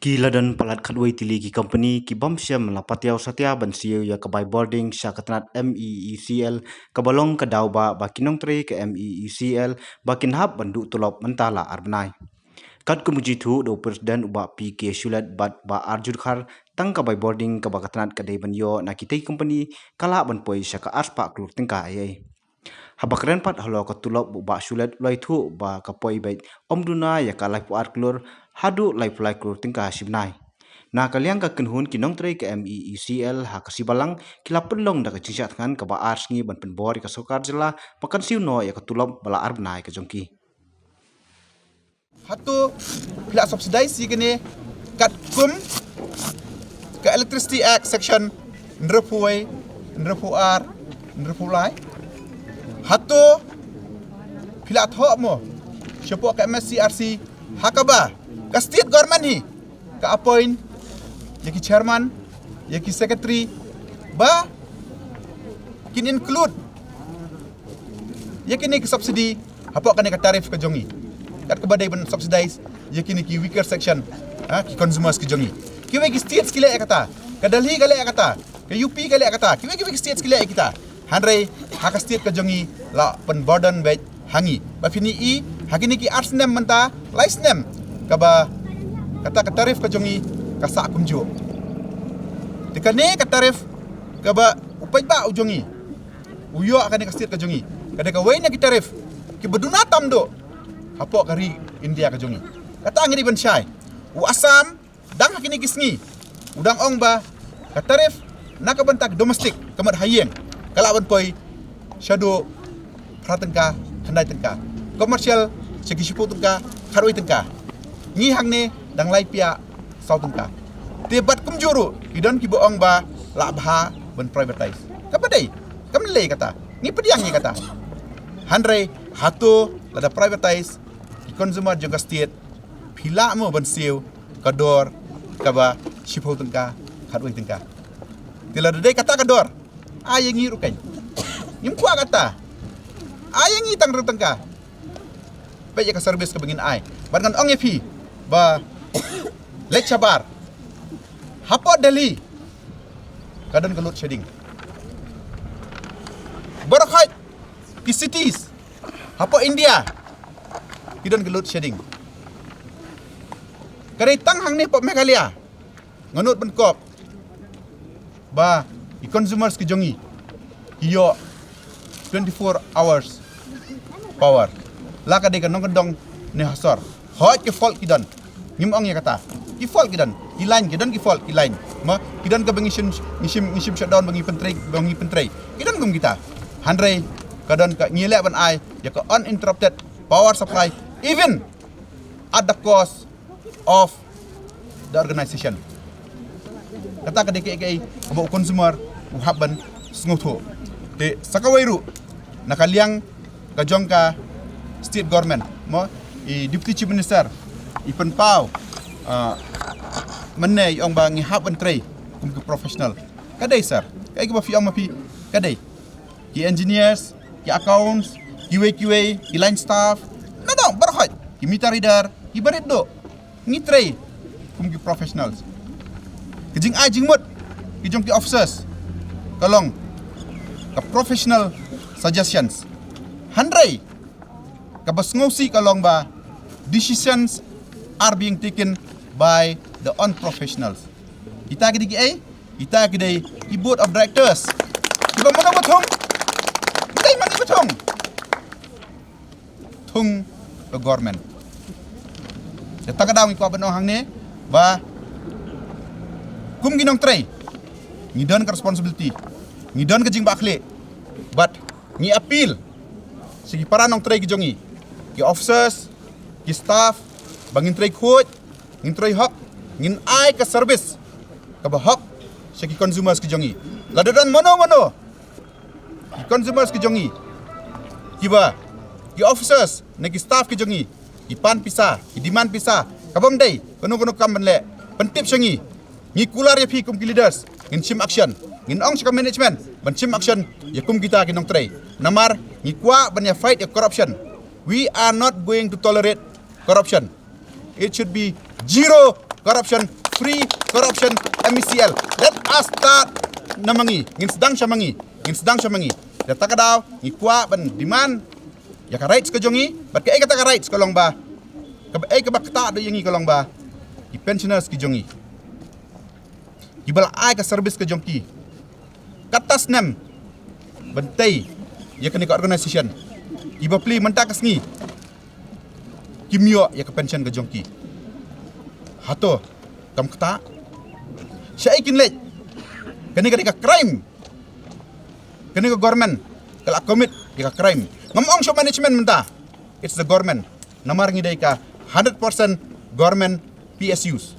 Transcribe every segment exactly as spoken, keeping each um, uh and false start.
Ki la don palat khatwei tylli ki kompani ki bym shym la patiaw satia ban siew ïa ka bai bording sha ka tnat M E E C L, kaba long ka daw ba ba ki nongtrei ka M E E C L ba kin hap ban duh tulop mynta la ar bnai. Katkum u jingthoh da u president u Bah P K Shulet bad Bah Arjun Khar, tang ka bai bording kaba ka tnat ka dei ban ïoh na kitei ki kompani ka lah ban poi sha ka arspah klur tyngka ei ei. Haba kren pat halor ka tulop, u Bah Shulet u la ïathuh ba ka poi beit ym duna ïa ka laiphew ar klur haduh laiphew lai klur tyngka shi bnai. Na ka liang ka kynhun ki nongtrei ka M E E C L ha ka Sngi Balang ki la pynlong da ka jingshah thngan kaba ar sngi ban pynbor ïa ka sorkar jylla ba kan siew noh ïa ka tulop ba la ar bnai ka jong ki. Hato phi la subsidize ïa kine katkum ka Electricity Act section hynriewphew wei, hynriewphew ar, hynriewphew lai? Hato phi la thoh mo shapoh ka M S C R C ha kaba ka state government hi ka appoint ïa ki chairman, ïa ki secretary ba kin include ïa kine ki subsidy hapoh kane ka tariff ka jong ngi, kat kaba dei ban subsidize ïa kine ki weaker section, ha, ki consumers ki jong ngi. Kiwei ki states ki leh ïa kata, ka Delhi ka leh ïa kata, ka U P ka leh ïa kata, kiwei kiwei ki states ki leh ïa kita. Hynrei ha ka state ka jong ngi la pynburden beit ha ngi. Ba phin ïohi ha kine ki ar snem mynta, lai snem kaba kata ka tariff ka jong ngi ka sah kumjuh. Te kane ka tariff kaba u paidbah u jong ngi u ïoh ha kane ka state ka jong ngi ka dei kawei na ki tariff kiba duna tam duh hapoh ka ri India ka jong ngi. Kata ngi dei ban shai. U Assam dang ha kine ki sngi u dang ong ba ka tariff na ka bynta domestic, ka mut ha ïing, ka lah ban poi shaduh phra tyngka, khyndai tyngka. Commercial sha ki shiphew tyngka, khatwei tyngka. Ngi hangne dang lai pia saw tyngka. Te bad kumjuh ruh ki don kiba ong ba lah bha ban privatize. Kaba dei, kam lei kata, ngi pdiang ïa kata. Hynrei hato lada privatize, ki consumer jong ka state phi lah mo ban siew ka dor kaba shiphew tyngka, khatwei tyngka? Te lada dei kata ka dor, ai ïa ngi ruh keiñ. Ngim kwah kata. Ai ïa ngi tang hynriew tyngka. Peit ïa ka service kaba ngin ai. Bad ngan ong ïa phi ba leit shabar, hapoh Delhi ka don ka load shedding. Baroh khoit ki cities hapoh India ki don ka load shedding. Ka dei tang hangne hapoh Meghalaya nga nud ban kop ba ki consumers ki jong ngi ki ïoh twenty-four hours power. La ka dei ka nongkyndong ne ha sor, hooid ki fault ki don. Ngim ong ïa kata. Ki fault ki don. Ki line ki don, ki fault ki line. Mo, ki don kaba ngi shim, ngi shim, ngi shim shutdown ba ngi pyntrei, ba ngi pyntrei. Ki don kum kita. Hynrei ka don ka ngi leh ban ai ïa ka uninterrupted power supply, even at the cost of the organization. Kata ka dei kaei kaei kaba u consumer u hap ban sngewthuh. Te sa kawei ruh, na ka liang ka jong ka state government, mo, i Deputy Chief Minister i pynpaw, ah, mynne i ong ba ngi hap ban trei kum ki professional. Ka dei, sir, kaei kaba phi ong ma phi, ka dei. Ki engineers, ki accounts, kiwei kiwei, ki line staff, na dong baroh khoit, ki meter reader, ki barit duh. Ngi trei kum ki professionals. Ka jingai jingmut ki jong ki officers ka long ka professional suggestions. Hynrei kaba sngewsih ka long ba decisions are being taken by the unprofessionals. Kita ki dei kiei? Kita ki dei ki board of directors. Kiba mano ba thung? Kita ki man kiba thung? Thung ka government. Te tang ka daw ngi kwah ban ong hangne ba kum ki nongtrei ngi don ka responsibility, ngi don ka jingbakla, but ngi appeal sha ki para nongtrei ki jong ngi, ki officers, ki staff, ba ngin trei khuid, ngin trei hok, ngin ai ka service kaba hok sha ki consumers ki jong ngi. Lada don mano mano ki consumers ki jong ngi kiba, ki officers ne ki staff ki jong ngi ki pan pisa, ki demand pisa kabym dei, kano kano kam ban leh, pyntip sha ngi. Ngi kular ïa phi kum ki leaders, ngin shim action. Ngin ong sha ka management ban shim action ïa kum kita ki nongtrei. Namar ngi kwah ban ïa fight ïa corruption. We are not going to tolerate corruption. It should be zero Corruption free, corruption M E C L. Let us start na ma ngi. Ngin sdang sha ma ngi. Ngin sdang sha ma ngi. Da kata ka daw ngi kwah ban demand ïa ka rights ka jong ngi, bad kaei kata ka rights ka long ba, kaei kaba ktah da ïa ngi ka long ba ki pensioners ki jong ngi, kiba la ai ka service ka jong ki katto snem ban tei ïa kane ka organization, kiba plie mynta ka sngi kim ïoh ïa ka pension ka jong ki. Hato kam ktah? Shaei kin leit? Kane ka dei ka crime. Kane ka government ka la commit ïa ka crime. Ngam ong shuh management mynta, it's the government. Namar ngi dei ka hundred percent government P S Us.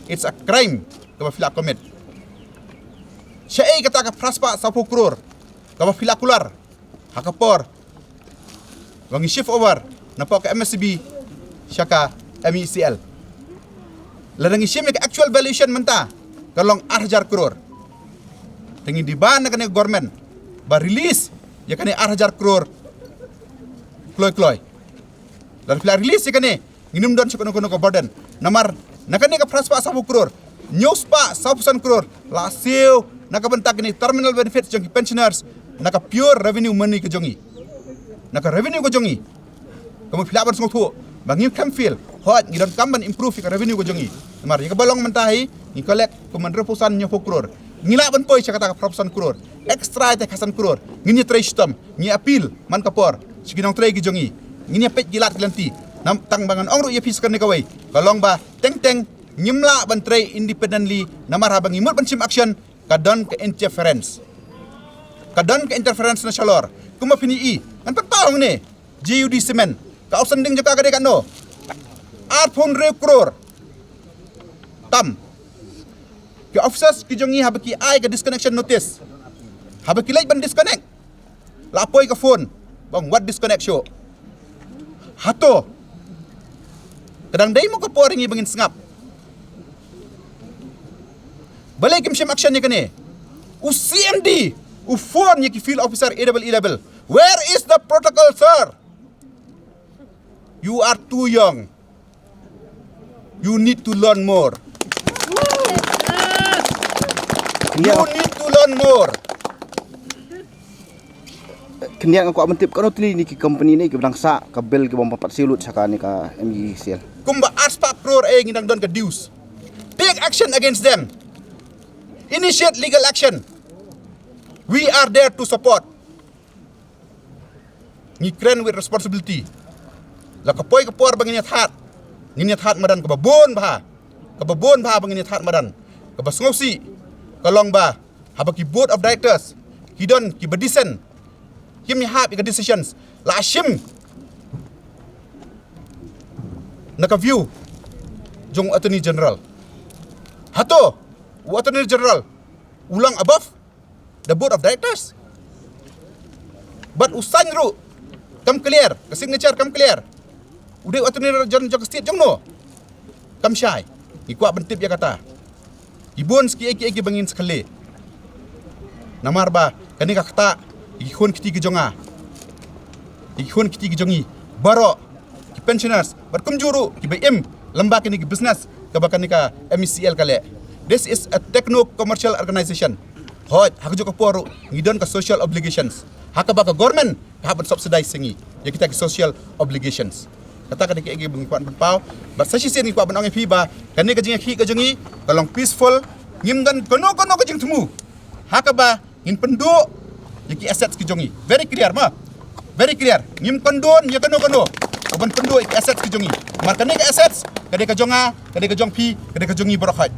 It's a crime kaba phi la commit. Shaei kata ka phra spah sawphew klur kaba phi la kular ha ka por ba ngi shift over na pok ka M S C B sha ka M E C L? Lada ngi shim ïa ka actual valuation mynta ka long ar hajar klur. Te ngi demand na kane ka government ba release ïa kane ar hajar klur kloi kloi. Lada phi la release ïa kane, ngin ym don shuh kano kano ka burden. Namar na kane ka phra spah sawphew klur, hynñiew spah sawphew san klur la siew na ka bynta kine terminal benefits jong ki pensioners na ka pure revenue money ka jong ngi. Na ka revenue ka jong ngi. Kumba phi lah ban sngewthuh ba ngi khlem fail, hooid ngi donkam ban improve ïa ka revenue ka jong ngi. Namar ïa kaba long mynta hi ngi collect kumba hynriewphew san, hynñiewphew klur. Ngi lah ban poi sha kata ka phra phew san klur. Extra ïa kata ka san klur ngin ïa trei shitom. Ngi appeal man ka por sha ki nongtrei ki jong ngi. Ngin ïa peit ki lad ki lynti. Namar tang ba ngan ong ruh ïa phi sa kane kawei, ka long ba teng teng ngim lah ban trei independently, namar haba ngi mut ban shim action ka don ka interference. Ka don ka interference na shalor. Kumba phin ïohi, ngan pynpaw hangne, J U D Cement, ka outstanding jong ka ka dei katno? Arphew hynriew klur. Tam ki officers ki jong ngi, haba ki ai ka disconnection notice, haba ki leit ban disconnect, la poi ka phone ba wat disconnect shuh. Hato ka dang dei mo ka por ïa ngi ba ngin sngap? Balei kim shim action ïa kane? U C M D u phone ïa ki field officer A E E level. Where is the protocol, sir? You are too young. You need to learn more. You need to learn more. Khyndiat nga kwah ban tip, katno tylli ne ki company ne kiba dang sah ka bill, kiba ym pat siew lut sha kane ka M E C L? Kumba ar spah klur eh ngi dang don ka dues. Take action against them. Initiate legal action. We are there to support. Ngi kren with responsibility. La ka poi ka por ba ngin ïa thad, ngin ïa thad madan kaba bun bha. Kaba bun bha ba ngin ïa thad madan. Kaba sngewsih ka long ba haba ki board of directors ki don kiba dissent, kim ïahap ïa ka decisions, la shim na ka view jong u Attorney General. Hato u Attorney General u long above the board of directors? Bad u sign ruh kam clear, ka signature kam clear. U dei u Attorney General jong ka state jong no? Kam shai. Ngi kwah ban tip ïa kata. Ki bun sa kiei kiei kiba ngin sa kylli. Namar ba kane ka ktah ïa ki khun kti ki jong nga, ïa ki khun kti ki jong ngi baroh, ki pensioners bad kumjuh ruh kiba im lyngba kane ka business kaba kane ka M E C L ka leh. This is a techno commercial organization. Hooid, ha kajuh ka por ruh ngi don ka social obligations. Ha kaba ka government ka hap ban subsidize ïa ngi ïa kita ki social obligations. Kata ka dei kaei kaba ngi kwah ban pynpaw. Bad sa shisien ngi kwah ban ong ïa phi ba kane ka jingïakhih ka jong ngi ka long peaceful. Ngim don kano kano ka jingthmu ha kaba ngin pynduh ïa ki assets ki jong ngi. Very clear ma. Very clear. Ngim condone ïa kano kano kaban pynduh ïa ki assets ki jong ngi. Namar kane ka assets ka dei ka jong nga, ka dei ka jong phi, ka dei ka jong ngi baroh khoit.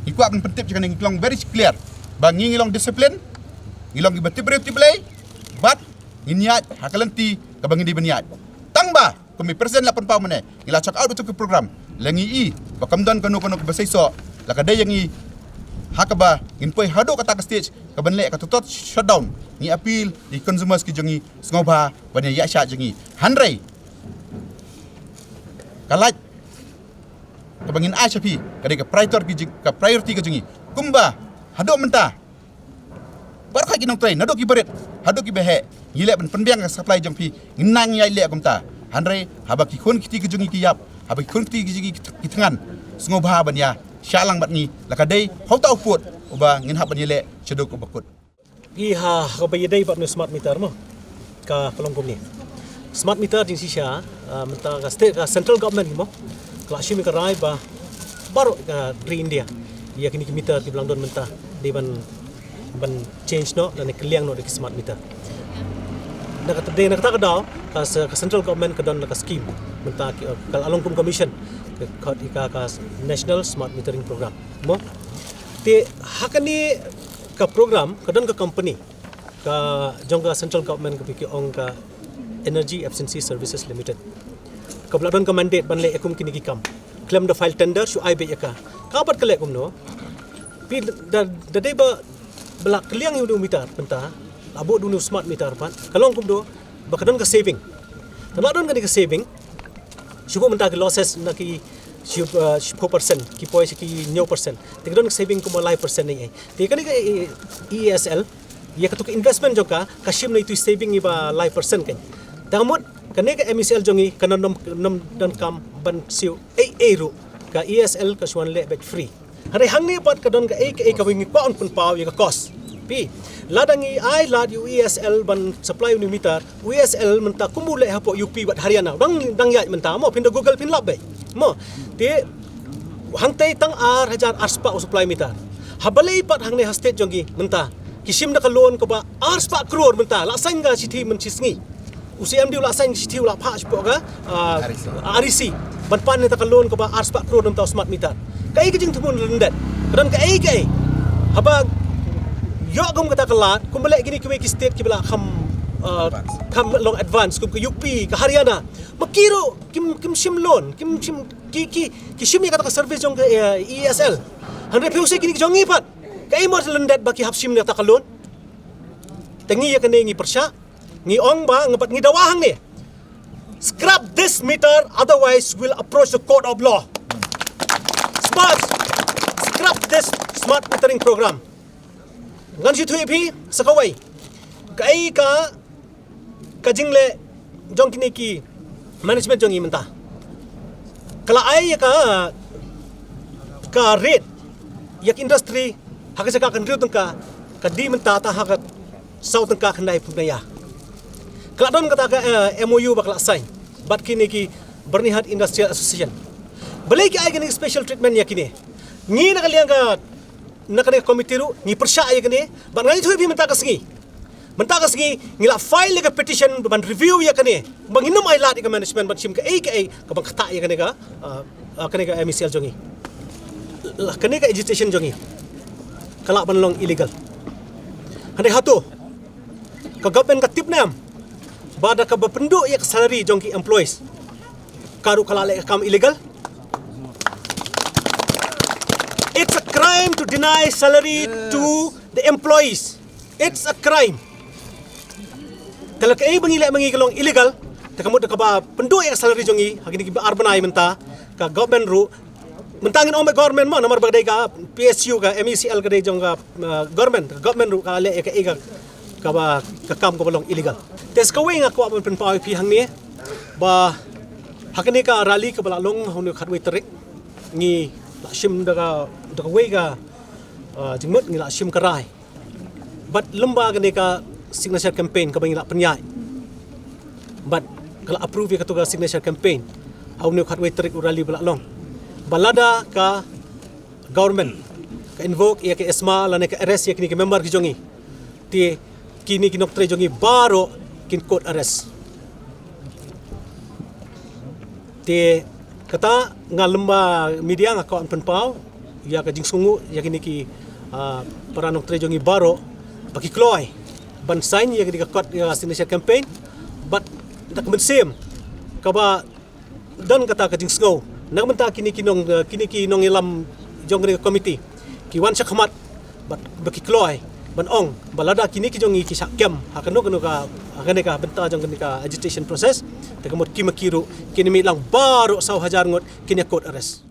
Ngi kwah ban pyntip ïa kane, ngi long very clear ba ngi, ngi long discipline, ngi long kiba tip briew tip Blei bad ngin ïaid ha ka lynti kaba ngi dei ban ïaid. Tang ba kum i president la pynpaw mynne, ngi la check out ïa ka program. La ngi i ba kam don kano kano kaba seisoh. La ka dei ïa ngi ha kaba ngin poi haduh kata ka stage kaban leh ka total shutdown. Ngi appeal ïa ki consumers ki jong ngi sngewbha ban ïa ïaid shah jong ngi. Hynrei ka lait kaba ngin ai sha phi ka dei ka priority ka jong ngi. Kumba haduh mynta baroh khoit ki nongtrei, naduh kiba rit haduh kiba heh, ngi leh ban pynbiang ka supply jong phi. Ngin nang ïaid leh kumta. Hynrei haba ki khun kti ki jong ngi ki ïap, Haba ki khun kti ki jong ngi ki thngan, sngewbha ban ïa shah lang bad ngi, la ka dei ha uta u pud uba ngin hap ban ïaleh shaduh uba kut. Ki ha, haba ïadei bad u smart meter mo, ka, ka long kumne. Smart meter jingshisha, ah, mynta ka state, ka central government mo, ka la shim ka rai ba baroh ka ri India ïa kine ki meter kiba la don mynta dei ban, ban change noh lane kylliang noh da ki smart meter. Na kata dei, na kata ka daw ka, ka central government ka don la ka scheme mynta ki, ka la long kum ka mission, ka, ka, ka National Smart Metering Program mo. Te ha kane ka program ka don ka company ka jong ka central government kaba ki ong ka Energy Efficiency Services Limited, kaba la don ka mandate ban leh ïa kum kine ki kam. Khlem da file tender, shu ai beit ïa ka. Ka pat ka leh kumno? Phi, da, da dei ba, ba la kylliang ïa une u meter mynta, la buh da une u smart meter pat, ka long kumno ba ka don ka saving. Te la don kane ka saving, shu buh mynta ki losses na ki shi, uh, shiphew percent, ki poi sha ki hynñiew percent. Te ka don ka saving kumba lai percent ne ei. Te kane ka E E S L, ïa katu ka investment jong ka, ka shim na itu i saving iba lai percent kein. Te ka mut kane ka M E C L jong ngi kan nym, nym donkam ban siew ei ei ruh, ka E E S L ka shu wan leh beit free. Hynrei hangne pat ka don kaei kaei kaba ngi kwah ban pynpaw ïa ka cost. Phi, lada ngi ai lad ïa u E E S L ban supply une u meter, u E E S L mynta kumba u leh hapoh U P bad Haryana, dang, dang ïaid mynta mo, phin da Google phin lap beit mo. Te hangtei tang ar hajar ar spah u supply meter. Ha balei pat hangne ha state jong ngi mynta ki shim da ka loan kaba ar spah klur mynta, la sign ka shithi mynshisngi. U C M D u la sign shithi, u la phah shapoh ka, ah, R E C. R E C ban pan ïa kata ka loan kaba ar spah klur na bynta u smart meter. Kaei ka jingthmu lyndet? Ka don kaei kaei? Haba ïoh kum kata ka lad, kumba leh kine kiwei ki state kiba la kham, ah, advance, kham long advance, kum ka U P, ka Haryana, ma ki ruh kim, kim shim loan, kim shim, ki, ki, ki shim ïa kata ka service jong ka, eh, E E S L. Hynrei phi, u sei kine ki jong ngi pat, kaei mo lyndet ba ki hap shim ïa kata ka loan? Te ngi ïa kane ngi pyrshah, ngi ong ba, ngi pat ngi dawa hangne. Scrap this meter, otherwise we'll approach the court of law. Smart, scrap this smart metering program. Ngan shu ïathuh ïa phi sa kawei. Kaei ka, ka jingleh jong kine ki management jong ngi mynta, ka la ai ïa ka, ka rate ïa ka industry ha ka jaka ka hynriew tyngka, ka dei mynta ta ha ka saw tyngka khyndai phew naya. Ka la don kata ka, eh, M O U ba ka la sign bad kine ki Byrnihat Industrial Association. Balei ki ai kine special treatment ïa kine? Ngi na ka liang ka, na kane ka committee ruh ngi pyrshah ïa kane, bad ngan ïathuh ïa phi mynta ka sngi. Mynta ka sngi ngi la file ïa ka petition ban review ïa kane, ba ngin nym ai lad ïa ka management ban shim kaei kaei kaban ktah ïa kane ka, ah, ah, kane ka M E C L jong ngi. La kane ka agitation jong ngi ka lah ban long illegal. Hynrei hato ka government ka tip ne em ba da kaba pynduh ïa ka salary jong ki employees ka ruh ka la leh ka kam illegal? It's a crime to deny salary to the employees. It's a crime. Te lada kaei ba ngi leh ma ngi ka long illegal, te ka mut da kaba pynduh ïa ka salary jong ngi ha kine ki ba ar bnai mynta, ka government ruh, mynta ngin ong ba government mo, namar ba ka dei ka P S U, ka M E C L ka dei jong ka, uh, government, ka government ruh ka leh ïa kaei ka, kaba, ka kam kaba long illegal. Te sa kawei nga kwah ban pynpaw ïa phi hangne ba ha kane ka rally kaba la long ha une u khatwei tarik, ngi la shim da ka, da kawei ka, uh, jingmut, ngi la shim ka rai bad lem bad kane ka signature campaign kaba ngi la pynïaid, bad ka la approve ïa katu ka signature campaign ha une u khatwei tarik u rally ba la long, ba lada ka government ka invoke ïa ka ESMA lane ka arrest ïa kine ki member ki jong ngi, te kine ki nongtrei jong ngi baroh kin court arrest. Te kata nga lem bad media nga kwah ban pynpaw ïa ka jingsngewnguh ïa kine ki, ah, para nongtrei jong ngi baroh ba ki kloi ban sign ïa kane ka kot, ïa ka signature campaign, bad da ka mynsiem kaba don kata ka jingsngew na ka bynta kine ki nong, eh, kine ki nongïalam jong kane ka committee, ki wan shakhmat bad ba ki kloi ban ong ba lada kine ki jong ngi ki shah kem ha kano kano ka, ha kane ka bynta jong kane ka agitation process, te ka mut ki ma ki ruh kin mih lang baroh saw hajar ngut kin ïa court arrest.